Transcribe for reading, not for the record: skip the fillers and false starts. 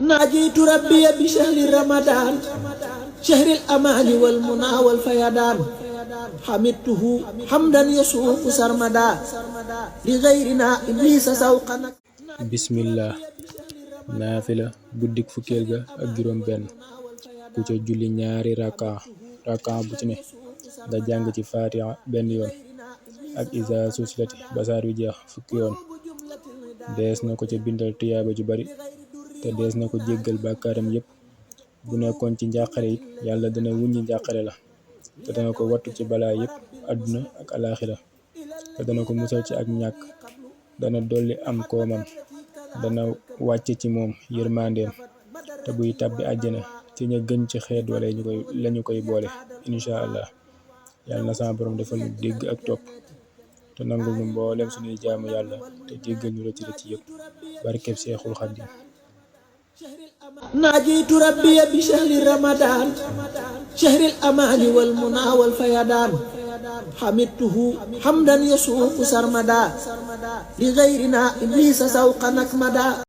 ناجيت ربي بشهر رمضان شهر الأمان والمنى والفيضان حمدته حمدا يسوق سرمدا لغيرنا إبليس سوقا bismillah naafila guddik fukkeel ga ak juróom benn ku ca julli ñaari raka bu ci ne nga jàng ci fatiha benn yoon ak isa susilati ba saar wi jeex fukki yoon dees na ko ca bindal tiyaaba ju bari te dees na ko jéggal bàkkaaram yépp bu nekkoon ci njàqare it yàlla dana wuññi njàqare la te dana ko wattu ci balaa yépp àdduna ak alaaxira te dana ko musal ci ak ñàkk dana dolli am koomam dana wàcce ci moom yërmandeem te buy tàbbi àjjana ci ña gën ci xeet wala lañu koy boole insha allah. yàlla na sama borom defal ñu dégg ak topp te nangul ñu mboolem suñuy jaamu yàlla te jéggal ñu rëcc rëcc yépp barkeb Seexul Xadiim. ناجيت ربي بشهر رمضان شهر الأمان والمنى والفيضان حمدته حمدا يسوق سرمدا لغيرنا إبليس سوقا نكمدا